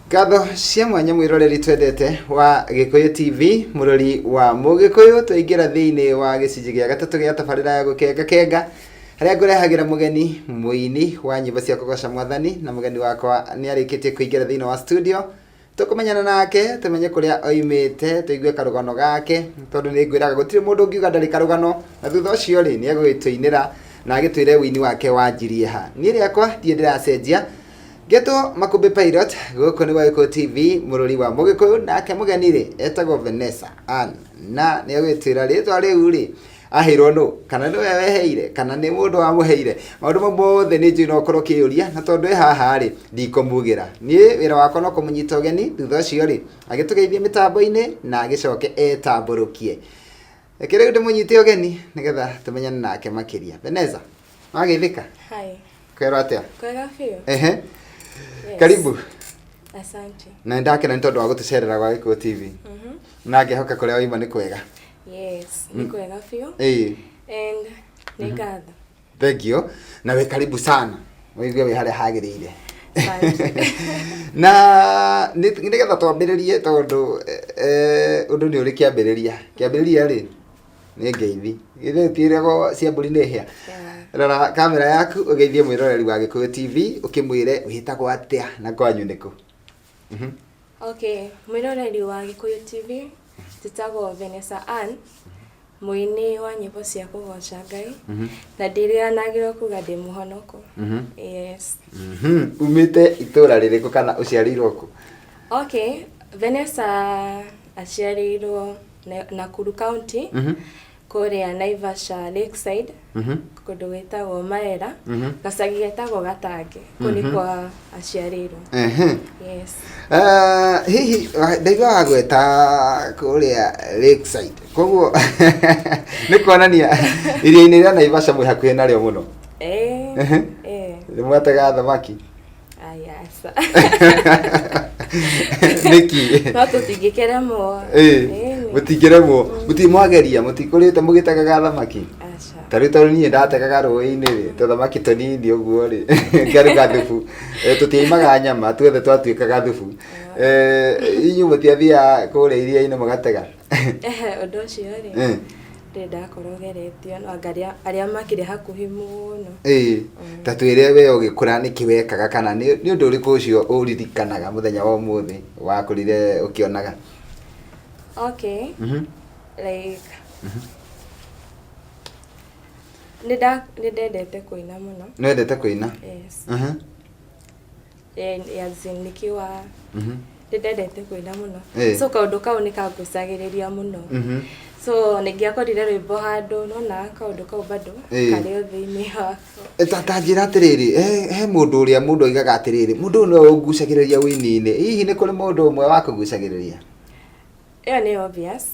Ngatho cia mwanya mwĩroreri twendete wa Gĩkũyũ TV, mũrori wa Mũgĩkũyũ, twaingĩra thĩinĩ wa gĩcunjĩ gĩa gatatũ gĩa tabarĩra ya gũkenga kenga, harĩa ngũrehagĩra mũgeni mũini wa nyĩmbo cia kũgoca mwathani, na mũgeni wakwa nĩ arĩkĩtie kũingĩra thĩinĩ wa studio. Tũkũmenyana nake, tũmenye kũrĩa oimĩte, tũigue karũgano gake, tondũ nĩ ngwĩraga gũtirĩ mũndũ ũngiuga ndarĩ karũgano, na thutha ũcio rĩ, nĩ egũgĩtũinĩra na agĩtwĩre ũini wake wanjirie ha. Niĩ rĩakwa ndirĩ ndĩracenjia, Ngetwo Makũmbĩ Pilot, gũkũ nĩ gwa Gĩkũyũ TV, mũrũri wa Mũgĩkũyũ, nake mũgeni rĩ, etagwo Vanessa Ann, na nĩ egũgĩtwĩra rĩtwa rĩu rĩ, aheirwo nũ, kana nĩwe weheire, kana nĩ mũndũ wamũheire. Maũndũ mau mothe nĩ njũĩ no ũkorwo ũkĩyũria, na tondũ e haha rĩ, ndikũmugĩra. Niĩ wĩra wakwa no kũmũnyita ũgeni, thutha ũcio rĩ, agĩtũgeithie mĩtambo-inĩ, na agĩcoke etambũrũkie. Reke rĩu ndĩmũnyite ũgeni, nĩgetha tũmenyane nake makĩria. Vanessa, wageithĩka? Hi. Kwĩrwo atĩa? Kwega biũ. Ehe. Yes. Karibu. Asante. Na nĩndakena nĩ tondũ wa gũtũcerera gwa Gĩkũyũ TV. Na ngehoka kũrĩa waima nĩ kwega. Yes, nĩ kwega biũ. Ĩĩ. And nĩ ngatho. Thank you. Na wĩ karibu sana. Wĩigue wĩ harĩa hagĩrĩire. Asante. Na nĩgetha twambĩrĩrie tondũ ũndũ nĩ ũrĩ kĩambĩrĩria. Kĩambĩrĩria rĩ nĩ ngeithi. Githĩ tirĩgwo cia mbũri nĩ hĩa. Rora kamera yaku ũgeithie mwĩroreri wa Gĩkũyũ TV ũkĩmwĩre wĩtagwo atĩa na kwanyu nĩkũ. Okay, mwĩroreri wa Gĩkũyũ TV, njĩtagwo Vanessa Ann, mũini wa nyĩmbo cia kũgoca Ngai, na ndiriganagĩrwo kuga ndĩ mũhonoko. Yes. Umĩte itũra rĩrĩkũ kana ũciarĩirwo kũ? Okay, Vanessa aciarĩirwo Nakuru County, kũrĩa Naivasha Lakeside, kũndũ gwĩtagwo Maera, gacagi getagwo Gatange, kũu nĩkuo aciarĩirwo. Yes. Hihi ndaigua wagweta kũrĩa Lakeside, koguo nĩ kuonania iria-inĩ rĩa Naivasha mwĩ hakuhĩ narĩo mũno. Eh, eh. Nĩ mwatega thamaki? Aya, aca. Nĩkĩ? No tũtingĩkĩremwo. Ĩĩ, Ĩĩ. Mũtingĩremwo, mũtirĩ mwageria, mũtikũrĩte mũgĩtegaga thamaki? Aca. Ta rĩu tondũ niĩ ndategaga rũĩ-inĩ rĩ, tũthamaki tũnini ũguo rĩ, ngaruga thubu. Tũtiaimaga nyama, tuothe twatuĩkaga thubu. Inyuĩ mũtiathiaga kũrĩa iria-inĩ mũgatega? Ũndũ ũcio rĩ, ndĩrĩ ndakorwo geretio, no anga arĩa makĩrĩ hakuhĩ mũno. Ĩĩ, ta twĩre we ũgĩkũra nĩkĩ wekaga kana nĩ ũndũ ũrĩkũ ũcio ũririkanaga mũthenya wa ũmũthĩ wakũrire ũkĩonaga? Okay. Like, nĩ ndendete kũina mũno. Nĩ wendete kũina? Yes. As in nikiwa nĩ ndendete kũina mũno. So kaũndũ kau nĩ kangucagĩrĩria mũno. So nĩ ngĩakorire rwĩmbo handũ nona kaũndũ kau bado karĩ o thĩinĩ wakwa. Ta njĩra atĩrĩrĩ, he mũndũ ũrĩa mũndũ oigaga atĩrĩrĩ, mũndũ ũyũ nĩwe ũngucagĩrĩria ũini-inĩ, hihi nĩ kũrĩ mũndũ ũmwe wakũgucagĩrĩria? Ĩyo nĩ obvious.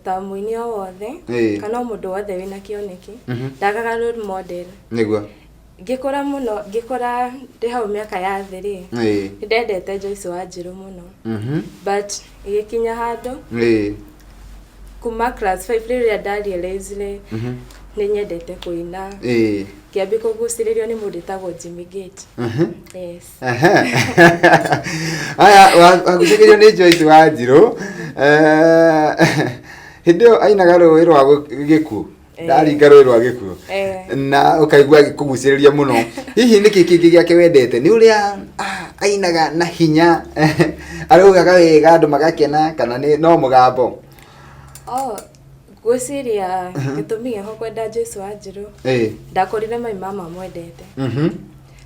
Ta mũini o wothe kana o mũndũ wothe wĩna kĩoneki ndagaga role model. Nĩguo. Ngĩkũra mũno, ngĩkũra ndĩ hau mĩaka ya thĩ rĩ, nĩ ndendete Joyce Wanjirũ mũno. But ĩgĩkinya handũ kuma class 5 rĩrĩa nda realize rĩ, nĩ nyendete kũina. Ngĩambia kũgucĩrĩrio nĩ mũndũ wĩtagwo Jimmy Gate. Yes. Aya, wagucagĩrio nĩ Joyce Wanjirũ. Hĩndĩ ĩyo ainaga rũĩ rwa gĩkuũ. Ndaringa rũĩ rwa gĩkuũ. Na ũkaigua agĩkũgucĩrĩria mũno. Hihi nĩkĩ kĩngĩ gĩake wendete? Nĩ ũrĩa ainaga na hinya, araugaga wega andũ magakena, kana nĩ no mũgambo? Oh, ngwĩciria gĩtũmi gĩakwa kwenda Joyce Wanjirũ, ndakorire my mama amwendete.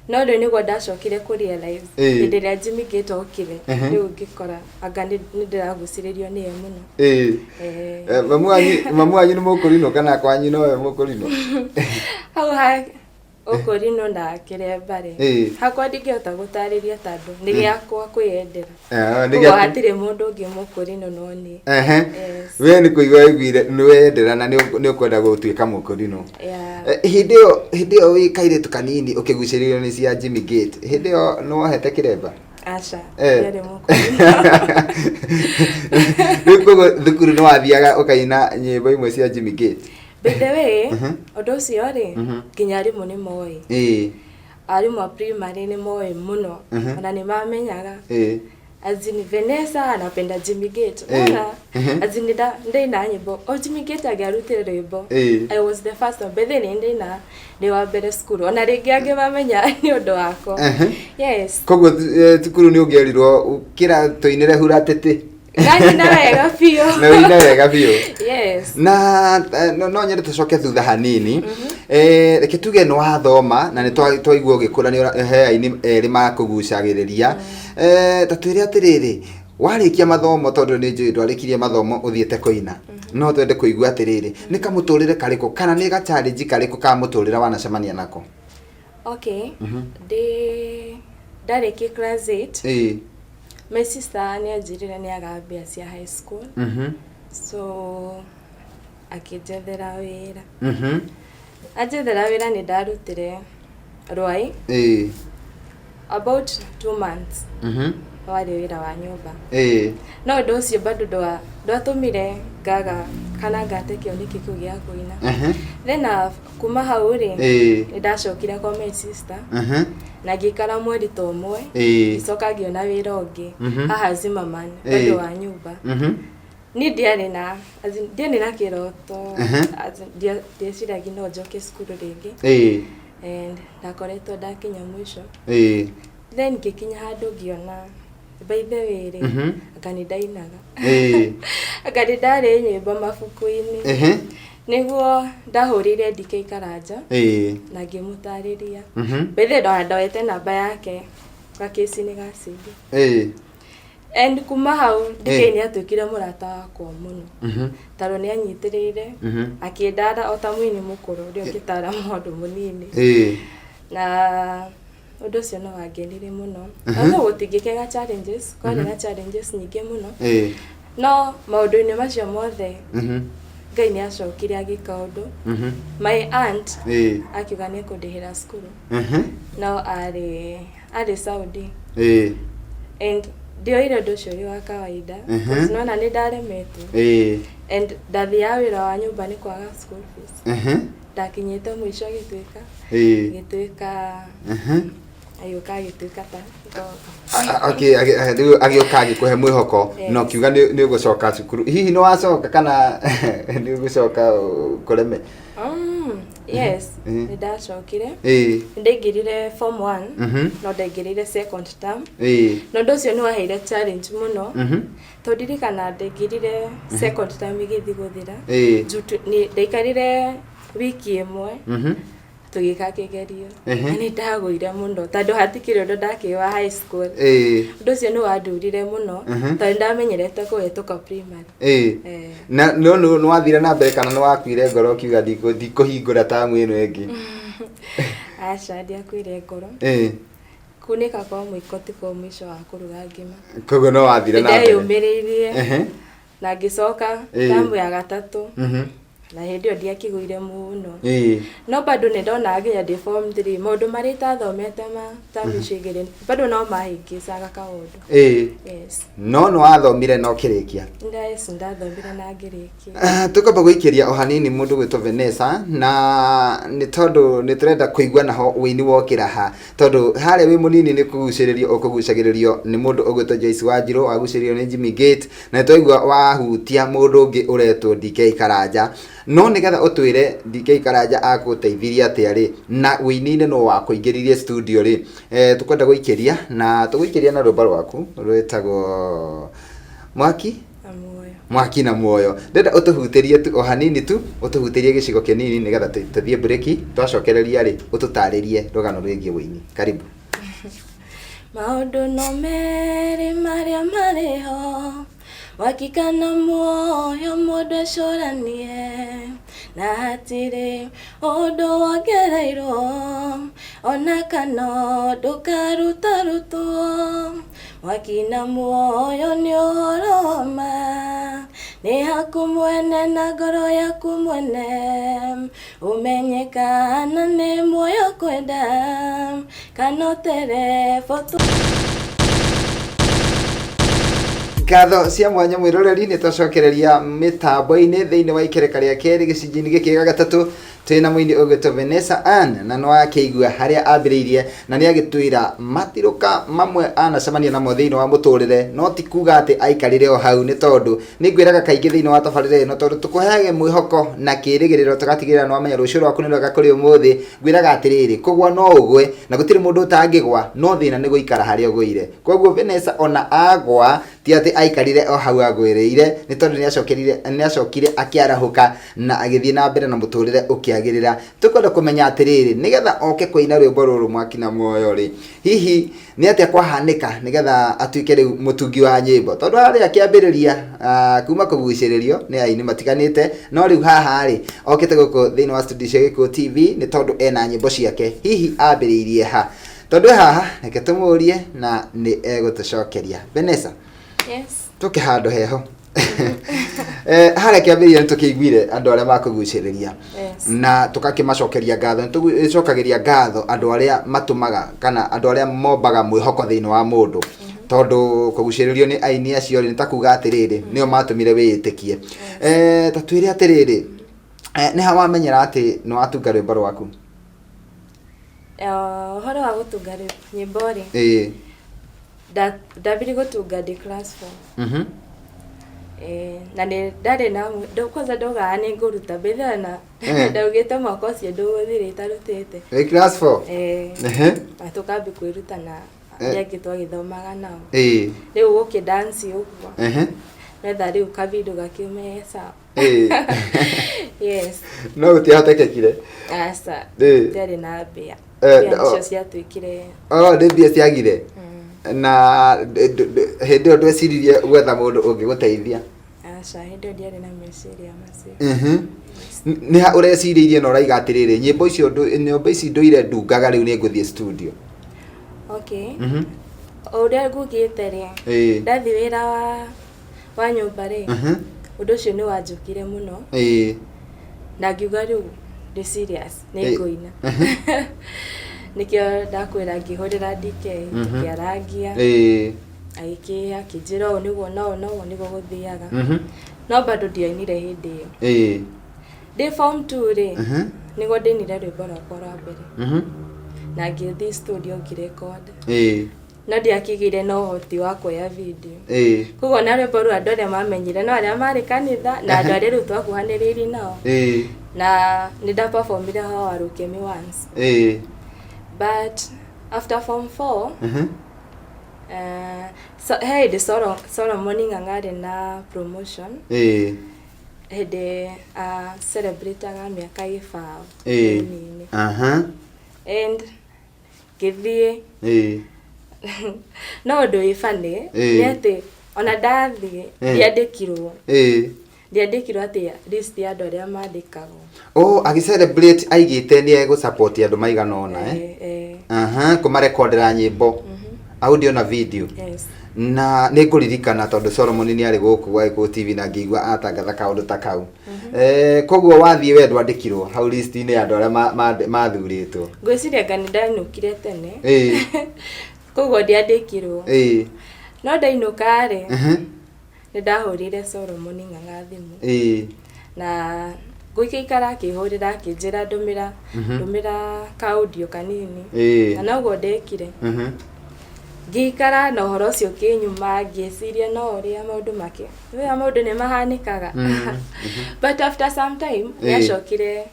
No rĩu nĩguo ndacokire kũ realize hĩndĩ ĩrĩa Jimmy Gate okire, rĩu ngĩkora anga nĩ ndĩragucĩrĩrio nĩye mũno. Mamu wanyu nĩ mũkũrinũ kana kwanyu nowe mũkũrinũ? Hau ha ũkũrinũ na kĩremba rĩ, hakwa ndingĩhota gũtarĩria tondũ nĩ gĩakwa kwĩyendera. Nĩ Koguo hatirĩ mũndũ ũngĩ mũkũrinũ no niĩ. Yes. We nĩ kũigua waiguire nĩ wendera na nĩ ũkwenda gũtuĩka mũkũrinũ. Yeah. Hĩndĩ ĩyo wĩ kairĩtu kanini ũkĩgucĩrĩrio nĩ cia Jimmy Gate, hĩndĩ ĩyo nĩ wohete kĩremba? Aca, ndiarĩ mũkũrinũ. Rĩu koguo thukuru nĩ wathiaga ũkaina nyĩmbo imwe cia Jimmy Gate? By the way, ũndũ ũcio rĩ, nginya arimũ nĩ moĩ. Arimũ a primary nĩ moĩ mũno, ona nĩ mamenyaga. As in Vanessa anapenda Jimmy Gate. Ona as in ndaina nyĩmbo. O Jimmy Gate angĩarutire rwĩmbo. I was the first one. Bethe nĩ ndaina ndĩ wa mbere cukuru. Ona rĩngĩ angĩ mamenya nĩ ũndũ wakwa. Yes. Koguo cukuru nĩ ũngĩerirwo kĩra tũinĩre hura tĩtĩ. Nganyina wega biũ. Na ũine wega biũ. Yes. Na no nyende tũcoke thutha hanini. Reke tuge nĩ wathoma na nĩ twaigua ũgĩkũra nĩ he aini erĩ makũgucagĩrĩria. Ta twĩre atĩrĩrĩ, warĩkia mathomo, tondũ nĩ njũĩ ndwarĩkirie mathomo ũthiĩte kũina, no twende kũigua atĩrĩrĩ, nĩ kamũtũrĩre karĩkũ kana nĩ ga challenge karĩkũ ka mũtũrĩre wanacemania nako? Okay. Ndĩ ndarĩkia class 8. My sister nĩ anjĩrire nĩ aga mbia cia high school. So akĩnjethera wĩra. Anjethera wĩra nĩ ndarutire Rwai about 2 months. Warĩ wĩra wa nyũmba. No ũndũ ũcio bado ndwatũmire ngaga kana ngate kĩoneki kĩu gĩa kũina. Then kuma hau rĩ, nĩ ndacokire kwa my sister na ngĩikara mweri ta ũmwe, ngĩcoka ngĩona wĩra ũngĩ haha Zimmerman, bado wa nyũmba. Niĩ ndiarĩ na, as in, ndiarĩ na kĩroto, as in, ndieciragia no njoke cukuru rĩngĩ and ndakoretwo ndakinya mũico. Then ngĩkinya handũ ngĩona, by the way rĩ, anga nĩ ndainaga, anga nĩ ndarĩ nyĩmbo mabuku-inĩ. Nĩguo ndahũrĩire DK Karanja na ngĩmũtarĩria. By the way, ndoete namba yake gakĩci-inĩ ga CD. And kuma hau DK nĩ atuĩkire mũrata wakwa mũno, tondũ nĩ anyitĩrĩire, akĩndara o ta mũini mũkũrũ ũrĩa ũngĩtara mũndũ mũnini. Na ũndũ ũcio no wangenirie mũno. No gũtingĩkĩaga challenges, kwarĩ na challenges nyingĩ mũno. No maũndũ-inĩ macio mothe, Ngai nĩ acokire agĩka ũndũ. My aunt akiuga nĩ ekũndĩhĩra cukuru. No arĩ Saudi. And ndioire ũndũ ũcio ũrĩ wa kawaida. Because nona nĩ ndaremetwo. And ndathiaga wĩra wa nyũmba nĩ kwaga school fees. Ndakinyĩte mũico gĩtuĩka gĩtuĩka agĩũka agĩtuĩka ta ngombo. Okay, rĩu agĩũka agĩkũhe mwĩhoko na ũkiuga nĩ ũgũcoka cukuru. Hihi nĩ wacoka kana nĩ ũgũcoka kũreme? Yes, nĩ ndacokire. Nĩ ndaingĩrire form 1, no ndaingĩrire second term. Na ũndũ ũcio nĩ waheire challenge mũno. Tondũ ndirikana ndaingĩrire second term ĩgĩthiĩ gũthira. Nĩ ndaikarire wiki ĩmwe tũgĩka kĩgerio. Na nĩ ndagũire mũno tondũ hatikĩrĩ ũndũ ndakĩũa high school. Ũndũ ũcio nĩ wandurire mũno tondũ nĩ ndamenyerete kũhetũka primary. Na no nĩ wathire na mbere kana nĩ wakuire ngoro ũkiuga ndikũhingũra tamu ĩno ĩngĩ? Aca, ndiakuire ngoro. Kunĩka kwa mũiko tikuo mũico wa kũruga ngima. Koguo no wathire na mbere. Ndeyũmĩrĩirie na ngĩcoka tamu ya gatatũ, na hĩndĩ ĩyo ndiakĩgũire mũno. No bado nĩ ndonaga nginya ndĩ form 3 maũndũ marĩa itathomete ma tamu icio igĩrĩ bado no mahĩngĩcaga kaũndũ. Yes. No nĩ wathomire na ũkĩrĩkia? Yes, ndathomire na ngĩrĩkia. Tũkwamba gũikĩria o hanini mũndũ gwĩtwo Vanessa, na nĩ tondũ nĩ tũrenda kũigua naho ũini wokĩra ha, tondũ harĩa wĩ mũnini nĩ kũgucĩrĩrio ũkũgucagĩrĩrio nĩ mũndũ ũgwĩtwo Joyce Wanjiru, wagucĩrĩrio nĩ Jimmy Gate, na nĩ twaigua wahutia mũndũ ũngĩ ũretwo DK Karanja. No nĩgetha ũtwĩre DK Karanja agũteithirie atĩa rĩ, na ũini-inĩ nũ wakũingĩririe studio rĩ, tũkwenda gũikĩria na tũgũikĩria na rwĩmbo rwaku rwĩtagwo Mwaki na Muoyo. Mwaki na Muoyo. Ndĩrenda ũtũhutĩrie tu o hanini tu, ũtũhutĩrie gĩcigo kĩnini nĩgetha tũthiĩ breki, twacokereria rĩ, ũtũtarĩrie rũgano rwĩgiĩ ũini. Karibu. Maũndũ no merĩ marĩa marĩ ho, mwaki kana muoyo, mũndũ ecũranie, na hatirĩ ũndũ wongereirwo ona kana ũndũ karutarutwo. Mwaki na muoyo nĩ ũhoro wa ma, nĩ haku mwene na ngoro yaku mwene, ũmenye kana nĩ muoyo kwenda kana ũterebo. Ngatho cia mwanya mwĩroreri, nĩ twacokereria mĩtambo-inĩ thĩinĩ wa ikereka rĩa kerĩ gĩcunjĩ-inĩ gĩkĩ gĩa gatatũ. Twĩna mũini ũgwĩtwo Vanessa Ann, na nĩ wakĩigua harĩa ambĩrĩirie na nĩ agĩtwĩra matirũka mamwe anacemania namo thĩinĩ wa mũtũrĩre, no ti kuga atĩ aikarire o hau, nĩ tondũ nĩ ngwĩraga kaingĩ thĩinĩ wa tabarĩra ĩno, tondũ tũkũheage mwĩhoko na kĩrĩgĩrĩro, tũgatigĩrĩra nĩ wamenya rũciũ rwaku nĩ rwega kũrĩ ũmũthĩ. Ngwĩraga atĩrĩrĩ, kũgwa no ũgwe na gũtirĩ mũndũ ũtangĩgwa, no thĩna nĩ gũikara harĩa ũgũire. Koguo Vanessa ona agwa ti atĩ aikarire o hau agwĩrĩire, nĩ tondũ nĩ acokire akĩarahũka na agĩthiĩ na mbere na mũtũrĩre ũkĩagĩrĩra. Tũkwenda kũmenya atĩrĩrĩ, nĩgetha oke kũina rwĩmbo rũrũ Mwaki na Muoyo rĩ, hihi nĩ atĩa kwahanĩka nĩgetha atuĩke rĩu mũtungi wa nyĩmbo? Tondũ harĩa kĩambĩrĩria kuma kũgucĩrĩrio nĩ aini matiganĩte, no rĩu haha rĩ, okĩte gũkũ thĩinĩ wa studio cia Gĩkũyũ TV nĩ tondũ ena nyĩmbo ciake. Hihi ambĩrĩirie ha? Tondũ e haha, reke tũmũrie na nĩ egũtũcokeria. Vanessa? Yes. Tũke handũ heho. Harĩa kĩambĩrĩria nĩ tũkĩiguire andũ arĩa makũgucĩrĩria na tũgakĩmacokeria ngatho. Nĩ tũcokagĩria ngatho andũ arĩa matũmaga kana andũ arĩa mombaga mwĩhoko thĩinĩ wa mũndũ, tondũ kũgucĩrĩrio nĩ aini acio rĩ, nĩ ta kuga atĩrĩrĩ, nĩo matũmire wĩĩtĩkie. Ta twĩre atĩrĩrĩ, nĩ ha wamenyera atĩ nĩ watunga rwĩmbo rwaku? Ũhoro wa gũtunga nyĩmbo rĩ, ndambirie gũtunga ndĩ class 4. Na nĩ ndarĩ na kwanza ndaugaga nĩ ngũruta mbere na ndaugĩte mwaka ũcio ndũgũthira itarutĩte. Wĩ class 4? Eh. Na tũkambi kwĩruta na arĩa angĩ twagĩthomaga nao. Rĩu gũkĩ dance ũguo. Netha rĩu kavidio gakiume sawa. Yes. No gũtiahotekekire? Aca. Ndiarĩ na mbia. Mbia nĩcio ciatuĩkire. Oh, nĩ mbia ciagire. Na hĩndĩ ĩyo ndweciririe gwetha mũndũ ũngĩgũteithia? Aca, hĩndĩ ĩyo ndiarĩ na meciria macio. Nĩ ha ũrecirĩirie na ũraiga atĩrĩrĩ, nyĩmbo icio nyĩmbo ici ndũire ndungaga, rĩu nĩ ngũthiĩ studio? Okay. O ũrĩa ngugĩte rĩ, ndathiĩ wĩra wa nyũmba rĩ, ũndũ ũcio nĩ wanjũkire mũno na ngiuga rĩu ndĩ serious, nĩ ngũina. Nĩkĩo ndakwĩra ngĩhũrĩra DK, tũkĩarangia, agĩkĩhe akĩnjĩra ũũ nĩguo na ũũ na ũũ nĩguo gũthiaga. No bado ndiainire hĩndĩ ĩyo. Ndĩ form 2 rĩ, nĩguo ndĩinire rwĩmbo rwakwa rwa mbere na ngĩthiĩ studio ngĩrecord, no ndiakĩgĩire na ũhoti wa kuoya video. Koguo na rwĩmbo rũu andũ arĩa mamenyire no arĩa marĩ kanitha na andũ arĩa rĩu twakuhanĩrĩirie nao. Na nĩ ndaperformire ho wa Rukemi once. But after form 4, so, he hĩndĩ Solomon Ng'ang'a arĩ na promotion, hĩndĩ celebrataga mĩaka 20 ũini-inĩ. And ngĩthiĩ, no ũndũ wĩ funny nĩ atĩ ona ndathiĩ ndiandĩkirwo. Ndiandĩkirwo atĩ list ya andũ arĩa mandĩkagwo. Oh, agĩ celebrate aigĩte nĩ egũ support andũ maigana ũna, eh? Eh. Kũmarekondera nyĩmbo audio na video. Yes. Na nĩ ngũririkana tondũ Solomon nĩ arĩ gũkũ gwa Gĩkũyũ TV na ngĩigua atangatha kaũndũ ta kau. Koguo wathiĩ we ndwandĩkirwo hau list-inĩ ya andũ arĩa mathurĩtwo? Ngwĩciria anga nĩ ndainũkire tene, koguo ndiandĩkirwo. No ndainũka rĩ, nĩ ndahũrĩire Solomon Ng'ang'a thimũ na gũikara akĩhũrĩra akĩnjĩra ndũmĩra ndũmĩra ka audio kanini, na noguo ndekire. Ngĩikara na ũhoro ũcio ũkĩnyuma, ngĩciria no ũrĩa maũndũ make ũrĩa maũndũ nĩ mahanĩkaga. But after some time nĩ acokire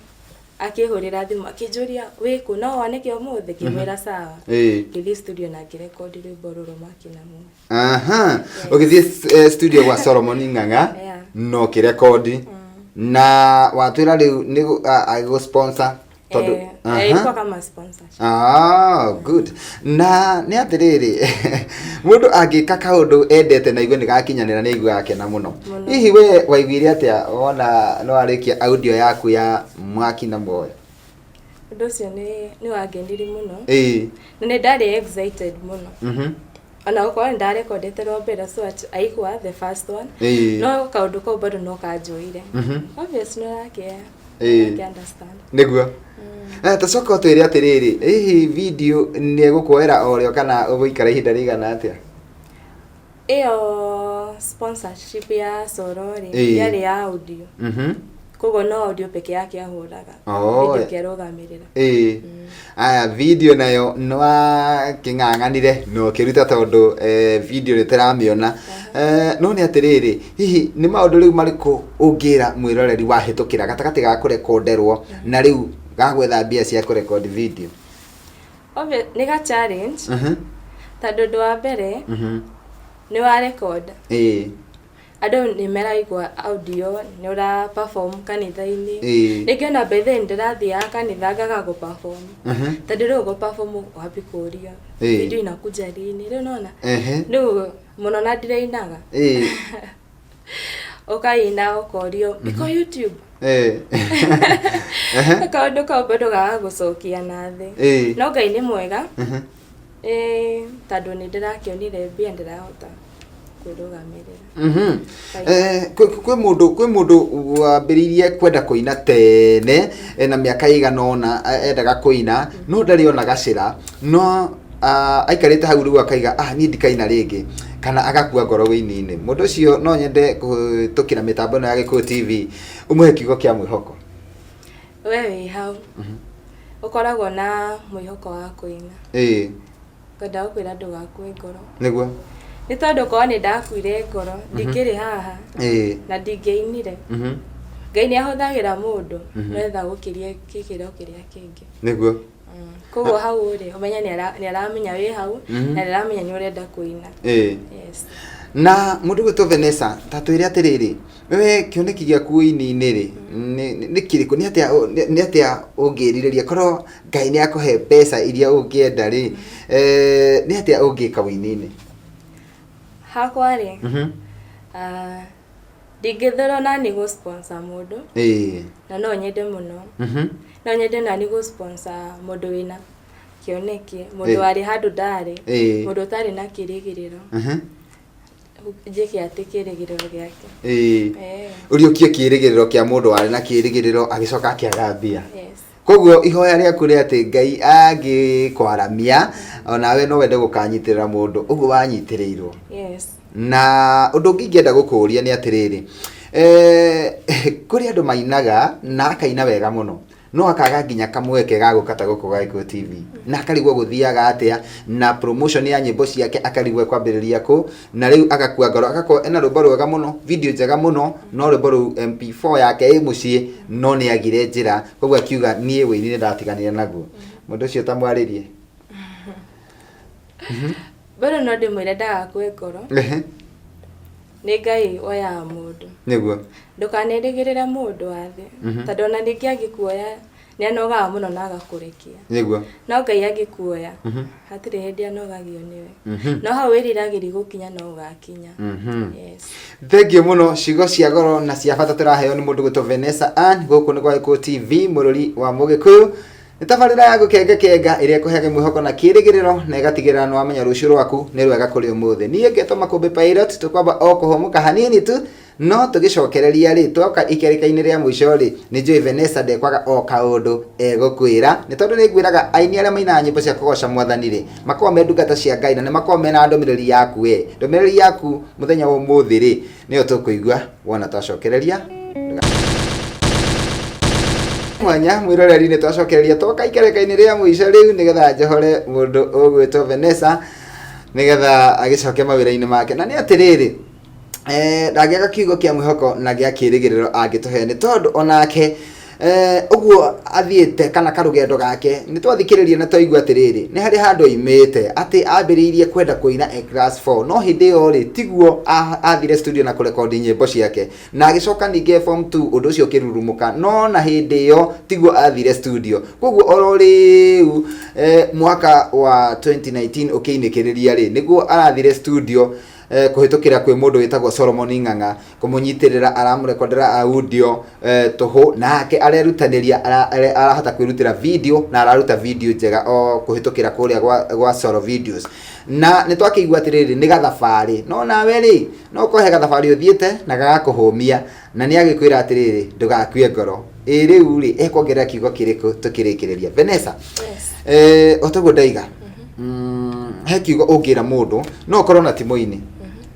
akĩhũrĩra thimũ akĩnjũria, "Wĩkũ? No woneke ũmũthĩ?" Ngĩmwĩra sawa. Ngĩthiĩ studio na ngĩrekondi rwĩmbo rũrũ Mwaki na Muoyo. Aha. Ũgĩthiĩ studio gwa Solomon Ng'ang'a no kĩrekondi na watwĩra rĩu nĩ agĩgũ sponsor tondũ Eh, ilikuwa kama sponsorship. Ah, good. Na nĩ atĩrĩrĩ, mũndũ angĩka kaũndũ endete na igue nĩ gakinyanĩra, nĩ aiguaga akena mũno. Mũno. Hihi we waiguire atĩa wona nĩ warĩkia audio yaku ya Mwaki na Muoyo? Ũndũ ũcio nĩ wangenirie mũno na nĩ ndarĩ excited mũno, ona gũkorwo nĩ ndarekondete rwa mbere, so at aigua the first one, no kaũndũ kau bado no kanjoire. Obvious nĩ ũrakĩ ũrakĩ understand. Nĩguo. Tũcoka ũtwĩre atĩrĩrĩ, hihi video nĩ egũkuoera o rĩo kana ũgũikara ihinda rĩigana atĩa? Ĩyo. sponsorship ya Soro rĩ, yarĩ ya audio. Koguo no audio peke yake ahũraga. Oh. Video kĩarũgamĩrĩra. Ĩĩ. Aya, video nayo nĩwakĩng'ang'anire na ũkĩruta tondũ video nĩ tũramĩona. No nĩ atĩrĩrĩ, hihi nĩ maũndũ rĩu marĩkũ ũngĩra mwĩroreri wahĩtũkĩra gatagatĩ ga kũrekonderwo na rĩu ga gwetha mbia cia kũrekondi video? Nĩ ga challenge tondũ ũndũ wa mbere nĩ wa record. Andũ nĩ maraigua audio nĩ ũra perform kanitha-inĩ. Rĩngĩ ona by then ndĩrathiaga kanitha ngaga gũ perform. Tondũ rĩu gũ perform wambi kũrio video inakuja lini, rĩu nona rĩu mũno na ndirainaga. Ũkaina ũkorio iko YouTube. Kaũndũ kau bado gagagũcokia na thĩ. No Ngai nĩ mwega. Tondũ nĩ ndĩrakĩonire mbia ndĩrahota kwĩrũgamĩrĩra. Kwĩ mũndũ wambĩrĩirie kwenda kũina tene na mĩaka ĩigana ũna endaga kũina no ndarĩ ona gacĩra, no aikarĩte hau rĩu akaiga, "Ah, niĩ ndikaina rĩngĩ," kana agakua ngoro wĩini-inĩ. Mũndũ ũcio no nyende kũhĩtũkĩra mĩtambo ĩno ya Gĩkũyũ TV ũmũhe kiugo kĩa mwĩhoko. We wĩ hau ũkoragwo na mwĩhoko wa kũina, ngwenda gũkwĩra ndũgakue ngoro. Nĩ tondũ korwo nĩ ndakuire ngoro ndingĩrĩ haha na ndingĩinire. Ngai nĩ ahũthagĩra mũndũ nĩgetha gũkĩrie gĩkĩro kĩrĩa kĩngĩ. Koguo hau rĩ, ũmenye nĩ aramenya wĩ hau na nĩ aramenya nĩ ũrenda kũina. Yes. Na mũndũ gwĩtwo Vanessa, ta twĩre atĩrĩrĩ, we kĩoneki gĩaku ũini-inĩ rĩ nĩ kĩrĩkũ? Nĩ atĩa ũngĩrirĩria korwo Ngai nĩ akũhe mbeca iria ũngĩenda rĩ, nĩ atĩa ũngĩka ũini-inĩ? Hakwa rĩ, ndingĩthũra nani gũ sponsor mũndũ na no nyende mũno, no nyende nani gũ sponsor mũndũ wĩna kĩoneki, mũndũ warĩ handũ ndarĩ, mũndũ ũtarĩ na kĩrĩgĩrĩro, njĩke atĩ kĩrĩgĩrĩro gĩake. Ũriũkie kĩrĩgĩrĩro kĩa mũndũ warĩ na kĩrĩgĩrĩro agĩcoka akĩaga mbia. Koguo ihoya rĩaku nĩ atĩ Ngai angĩkwaramia onawe no wende gũkanyitĩrĩra mũndũ ũguo wanyitĩrĩirwo. Yes. Na ũndũ ũngĩ ingĩenda gũkũria nĩ atĩrĩrĩ, kũrĩ andũ mainaga na akaina wega mũno no akaga nginya kamweke ga gũka ta gũkũ gwa Gĩkũyũ TV na akarigwo gũthiaga atĩa na promotion ya nyĩmbo ciake, akarigwo ekwambĩrĩria kũ, na rĩu agakua ngoro, agakorwo ena rwĩmbo rwega mũno, video njega mũno, no rwĩmbo rũu MP4 yake ĩ mũciĩ no nĩ agire njĩra, koguo akiuga, "Niĩ wĩini nĩ ndatiganire naguo." Mũndũ ũcio tamwarĩrie. Bado no ndĩmwĩre ndagakue ngoro. Nĩ Ngai oyaga mũndũ. Ndũkanerĩgĩrĩre mũndũ wa thĩ, tondũ ona ningĩ angĩkuoya nĩ anogaga mũno na agakũrekia. No Ngai angĩkuoya hatirĩ hĩndĩ anogagio nĩwe. No hau wĩriragĩria gũkinya no ũgakinya. Yes. Thengiũ mũno, ciugo cia goro na cia bata tũraheo nĩ mũndũ gwĩtwo Vanessa Ann. Gũkũ nĩ gwa Gĩkũyũ TV, mũrũri wa Mũgĩkũyũ. Nĩ tabarĩra ya gũkenga kenga ĩrĩa ĩkũheaga mwĩhoko na kĩrĩgĩrĩro na ĩgatigĩrĩra nĩ wamenya rũciũ rwaku nĩ rwega kũrĩ ũmũthĩ. Niĩ ngetwo Makũmbĩ Pilot, tũkwamba o kũhũmũka hanini tu, no tũgĩcokereria rĩ, twoka ikereka-inĩ rĩa mũico rĩ, nĩ njũĩ Vanessa ndekwaga o kaũndũ egũkwĩra, nĩ tondũ nĩ ngwĩraga aini arĩa mainaga nyĩmbo cia kũgoca Mwathani rĩ, makoragwo me ndungata cia Ngai na nĩ makoragwo mena ndũmĩrĩri yaku we. Ndũmĩrĩri yaku mũthenya wa ũmũthĩ rĩ, nĩyo tũkũigua wona twacokereria mwanya. Mwĩroreri, nĩ twacokereria twoka ikereka-inĩ rĩa mũico rĩu nĩgetha njohore mũndũ ũgwĩtwo Vanessa nĩgetha agĩcoke mawĩra-inĩ make. Na nĩ atĩrĩrĩ, ndangĩaga kiugo kĩa mwĩhoko na gĩa kĩrĩgĩrĩro angĩtũhe, nĩ tondũ onake ũguo athiĩte kana karũgendo gake nĩ twathikĩrĩria na twaigua atĩrĩrĩ, nĩ harĩ handũ oimĩte atĩ ambĩrĩirie kwenda kũina e class 4, no hĩndĩ ĩyo rĩ, tiguo athire studio na kũrekondi nyĩmbo ciake, na agĩcoka ningĩ form 2 ũndũ ũcio ũkĩrurumũka, no na hĩndĩ ĩyo tiguo athire studio. Koguo oro rĩu mwaka wa 2019 ũkĩinĩkĩrĩria rĩ, nĩguo arathire studio kũhĩtũkĩra kwĩ mũndũ wĩtagwo Solomon Ng'ang'a kũmũnyitĩrĩra, aramũrekondera audio tũhũ, nake arerutanĩria, arahota kwĩrutĩra video na araruta video njega o kũhĩtũkĩra kũrĩa gwa Solo Videos. Na nĩ twakĩigua atĩrĩrĩ, nĩ gathabarĩ, no nawe rĩ, no ũkorwo he gathabarĩ ũthiĩte na gagakũhũmia, na nĩ agĩkwĩra atĩrĩrĩ, ndũgakue ngoro. Ĩ rĩu rĩ, ekuongerera kiugo kĩrĩkũ tũkĩrĩkĩrĩria, Vanessa? Yes. O toguo ndaiga, he kiugo ũngĩra mũndũ, no ũkorwo na ti mũini.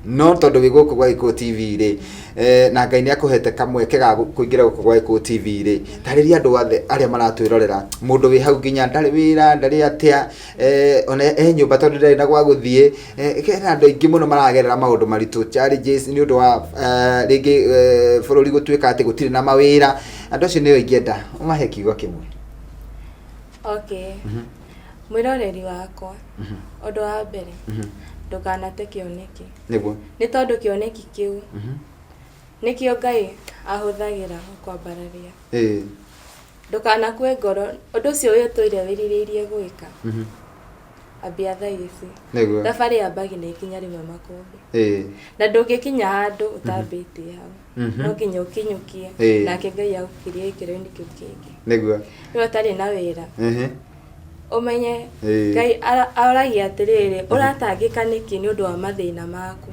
No tondũ wĩ gũkũ gwa Gĩkũyũ TV rĩ, na Ngai nĩ akũhete kamweke ga kũingĩra gũkũ gwa Gĩkũyũ TV rĩ, tarĩria andũ othe arĩa maratwĩrorera, mũndũ wĩ hau nginya ndarĩ wĩra, ndarĩ atĩa, ona e nyũmba tondũ ndarĩ na gwa gũthiĩ, hena andũ aingĩ mũno maragerera maũndũ maritũ, challenges nĩ ũndũ wa rĩngĩ bũrũri gũtuĩka atĩ gũtirĩ na mawĩra, andũ acio nĩo ingĩenda ũmahe kiugo kĩmwe. Okay. Mwĩroreri wakwa, ũndũ wa mbere, ndũkanate kĩoneki. Nĩguo. Nĩ tondũ kĩoneki kĩu nĩkĩo Ngai ahũthagĩra gũkwambararia. Ndũkanakue ngoro, ũndũ ũcio ũtũire wĩrirĩirie gwĩka, ambia thaa ici. Nĩguo. Thabarĩ yambagia na ikinya rĩmwe makũmbĩ. Na ndũngĩkinya handũ ũtambĩtie hau. No nginya ũkinyũkie, nake Ngai agũkirie gĩkĩro-inĩ kĩu kĩngĩ. Nĩguo. Rĩu ũtarĩ na wĩra, ũmenye Ngai aroragia atĩrĩrĩ, ũratangĩka nĩkĩ nĩ ũndũ wa mathĩna maku?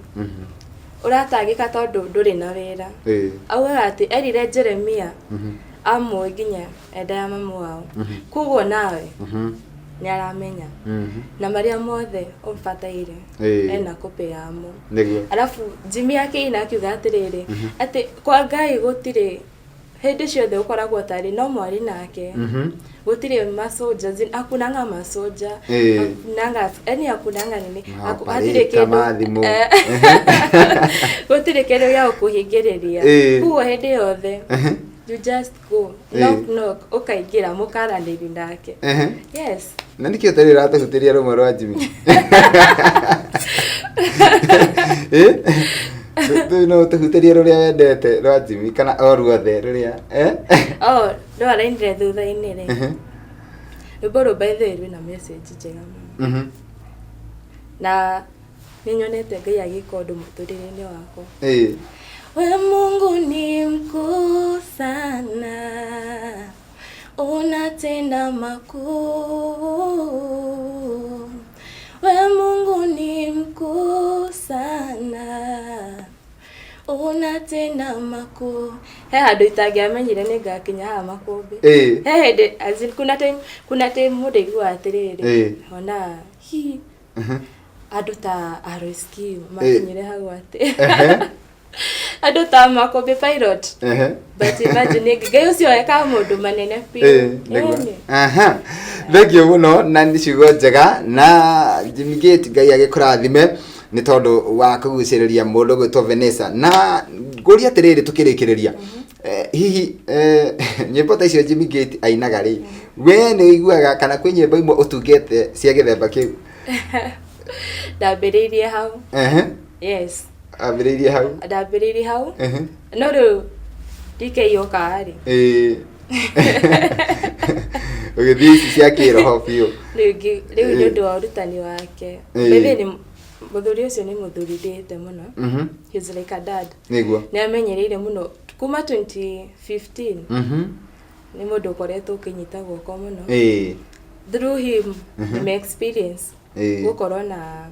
Ũratangĩka tondũ ndũrĩ na wĩra. Augaga atĩ erire Jeremia amũĩ nginya enda ya mamu wao. Koguo nawe nĩ aramenya na marĩa mothe ũbataire ena copy yamo. Nĩguo. Alafu Jimmy akĩina akiuga atĩrĩrĩ, atĩ kwa Ngai gũtirĩ hĩndĩ ciothe ũkoragwo tarĩ no mwarĩ nake. Gũtirĩ masoja, hakunanga masoja, hakunanga, yani hakunanga nini, hatirĩ Mabarĩka kĩndũ, ma thimũ. Gũtirĩ kĩndũ gĩa gũkũhingĩrĩria. Koguo hĩndĩ yothe you just go, knock knock, ũkaingĩra mũkaranĩri nake. Yes. Na nĩkĩ ũtarĩ ũratũhutĩria rũmwe rwa Jimmy? Eh? No ũtũhutĩrie rũrĩa wendete rwa Jimmy kana o ruothe rũrĩa, eh? Oh, no arainire thutha-inĩ rĩ. Rwĩmbo rũu by the way rwĩna message njega mũno. Na nĩ nyonete Ngai agĩka ũndũ mũtũrĩre-inĩ wakwa. We Mungu ni mkuu sana, unatenda makuu. We Mungu ni mkuu sana, unatenda makuu. He handũ itangĩamenyire nĩ ngakinya haha makũmbĩ. He hĩndĩ, as in, kuna time mũndũ aiguaga atĩrĩrĩ, ona hi andũ ta RSQ makinyire hau atĩ andũ ta Makũmbĩ Pilot. But imagine Ngai ũcio ekaga maũndũ manene biũ. Nĩguo. Ĩni. Aha. Thank you mũno na nĩ ciugo njega na Jimmy Gate, Ngai agĩkũrathime nĩ tondũ wa kũgucĩrĩria mũndũ gwĩtwo Vanessa. Na ngũria atĩrĩrĩ tũkĩrĩkĩrĩria, hihi nyĩmbo ta icio Jimmy Gate ainaga rĩ, we nĩ ũiguaga kana kwĩ nyĩmbo imwe ũtungĩte cia gĩthemba kĩu? Ndambĩrĩirie hau. Yes. Ambĩrĩirie hau. Ndambĩrĩirie hau. No rĩu DK yoka rĩ, Ũgĩthiĩ ici cia kĩroho biũ. Rĩu rĩu nĩ ũndũ wa ũrutani wake. By the way, nĩ mũthuri ũcio nĩ mũthuri ndĩĩte mũno. He's like a dad. Nĩ amenyereire mũno kuma 2015. Nĩ mũndũ ũkoretwo ũkĩnyita guoko mũno. Through him nĩ experience gũkorwo na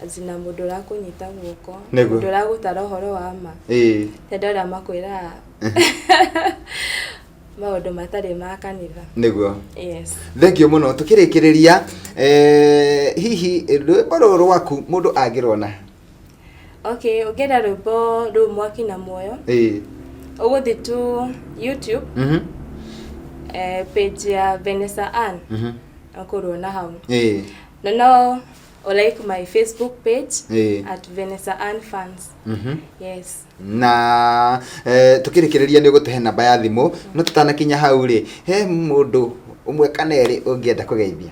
azina mũndũ ũrakũnyita guoko, mũndũ ũragũtara ũhoro wa ma, ti andũ arĩa makwĩraga maũndũ matarĩ ma kanitha. Yes. Thank you mũno. Tũkĩrĩkĩrĩria, hihi rwĩmbo rũrũ rwaku mũndũ angĩrona? Okay, ũngĩenda rwĩmbo rũu Mwaki na Muoyo, ũgũthiĩ tu YouTube, page ya Vanessa Ann, ũkũruona hau. Na no o like my Facebook page at Vanessa Ann Fans. Yes. Na tukĩrĩkĩrĩria nĩ ũgũtũhe namba ya thimũ, no tũtanakinya hau rĩ, he mũndũ ũmwe kana erĩ ũngĩenda kũgeithia?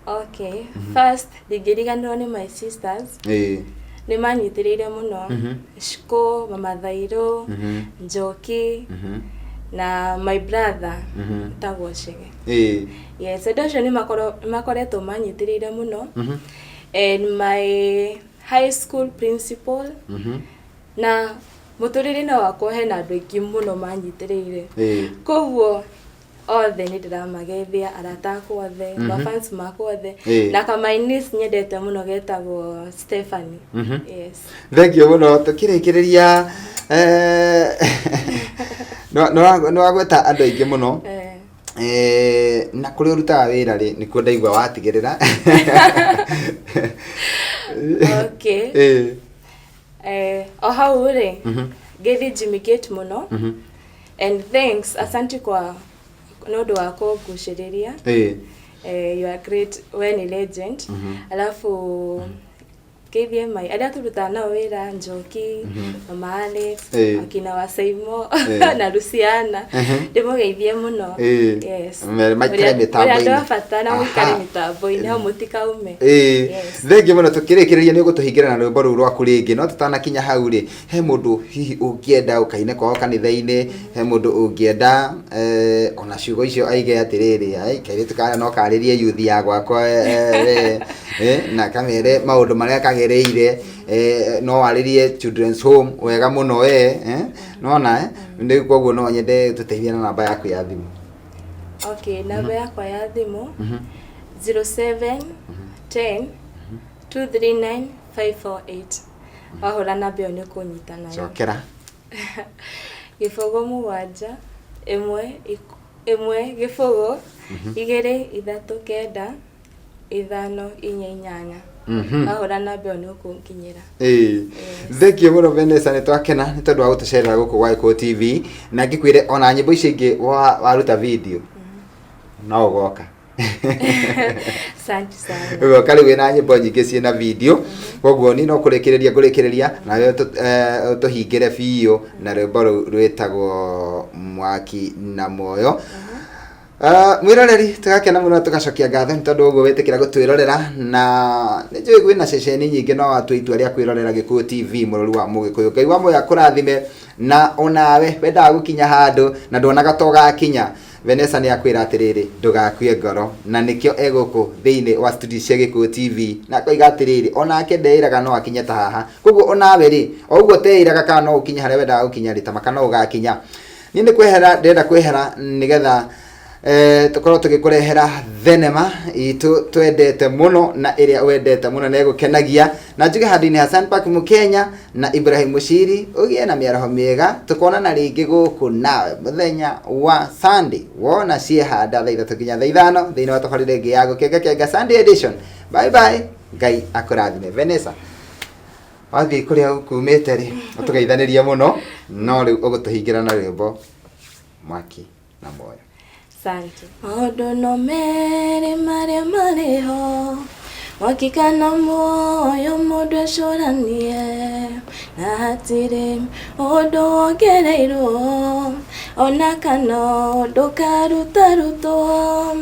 Okay. First, ndingĩriganĩrwo nĩ my sisters. Nĩ manyitĩrĩire mũno. Shiko, Mama Thairũ, Njoki, na my brother etagwo Chege. Yes, andũ acio nĩ makoretwo manyitĩrĩire mũno. And my high school principal, na mũtũrĩre-inĩ wakwa hena andũ aingĩ mũno manyitĩrĩire. Koguo othe nĩ ndĩramageithia, arata akwa othe, mafans makwa othe, na ka my niece nyendete mũno getagwo Stephanie. Yes. Thank you mũno. Tũkĩrĩkĩrĩria, nĩ wagweta andũ aingĩ mũno. Na kũrĩa ũrutaga wĩra rĩ, nĩkuo ndaigua watigĩrĩra. Okay. O hau rĩ, ngeithi Jimmy Gate mũno. And thanks, asanti kwa nĩ ũndũ wa kũngucĩrĩria. You are great, we nĩ legend. Alafu ngeithie mai arĩa tũrutaga nao wĩra, Njoki, Mama Alex, akina Wasaimo na Luciana, ndĩmũgeithie mũno. Yes. Maikare mĩtambo-inĩ. Andũ a bata na mũikare mĩtambo-inĩ hau, mũtikaume. Yes. Thengiũ mũno. Tũkĩrĩkĩrĩria nĩ ũgũtũhingĩra na rwĩmbo rũu rwaku rĩngĩ, no tũtanakinya hau rĩ, he mũndũ hihi ũngĩenda ũkaine kwao kanitha-inĩ, he mũndũ ũngĩenda ona ciugo icio aige atĩrĩrĩ, ai kairĩtu karĩa no karĩrie youth ya gwakwa, we, na kamere maũndũ marĩa kagereire, no warĩrie children's home wega mũno we, nona, nĩ koguo no nyende tũteithie na namba yaku ya thimũ. Okay, namba yakwa ya thimũ 07 10 239 548. Wahũra namba ĩyo nĩ ũkũnyita nayo. Cokera. 0 7 1 1 0 2 3 9 5 4 8. Wahũra namba ĩyo nĩ ũkũnginyĩra. Ĩĩ, thengiũ mũno Vanessa, nĩ twakena nĩ tondũ wa gũtũcerera gũkũ gwa Gĩkũyũ TV, na ngĩkwĩre ona nyĩmbo icio ingĩ waruta video no ũgoka. Asante sana. Ũgoka rĩu wĩna nyĩmbo nyingĩ ciĩna video, koguo niĩ no kũrĩkĩrĩria ngũrĩkĩrĩria nawe tũhingĩre biũ na rwĩmbo rũu rwĩtagwo Mwaki na Muoyo. Mwĩroreri, tũgakena mũno, tũgacokia ngatho nĩ tondũ ũguo wĩtĩkĩra gũtwĩrorera, na nĩ njũĩ kwĩna ceceni nyingĩ no watua itua rĩa kwĩrorera Gĩkũyũ TV, mũrori wa Mũgĩkũyũ. Ngai wa muoyo akũrathime, na onawe wendaga gũkinya handũ na nduonaga ta ũgakinya, Vanessa nĩ akwĩra atĩrĩrĩ, ndũgakue ngoro, na nĩkĩo e gũkũ thĩinĩ wa studio cia Gĩkũyũ TV, na akoiga atĩrĩrĩ, onake ndeĩraga no akinye ta haha. Koguo onawe rĩ, o ũguo ũteĩraga kana no ũkinye harĩa wendaga gũkinya rĩ, tamaka no ũgakinya. Niĩ nĩ kwehera ndĩrenda kwehera nĩgetha tũkorwo tũgĩkũrehera thenema itũ twendete mũno na ĩrĩa wendete mũno na ĩgũkenagia, na njuge handũ-inĩ Hassan Park Mũkenya na Ibrahim Mushiri, ũgĩe na mĩaraho mĩega, tũkonana rĩngĩ gũkũ nawe mũthenya wa Sunday wona ciehanda thaa 3 nginya thaa 5 thĩinĩ wa tabarĩra ĩngĩ ya Gũkenga Kenga Sunday edition. Bye bye, Ngai akũrathime. Vanessa, wathiĩ kũrĩa ũkumĩte rĩ, ũtũgeithanĩrie mũno, no rĩu ũgũtũhingĩra na rwĩmbo Mwaki na Muoyo. Asante. Maũndũ no merĩ marĩa marĩ ho, mwaki kana muoyo, mũndũ ecũranie, na hatirĩ ũndũ wongereirwo ona kana ũndũ karutarutwo.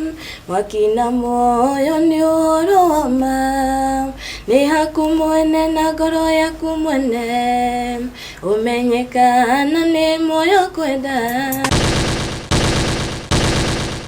Mwaki na muoyo nĩ ũhoro wa ma, nĩ haku mwene na ngoro yaku mwene, ũmenye kana nĩ muoyo kwenda.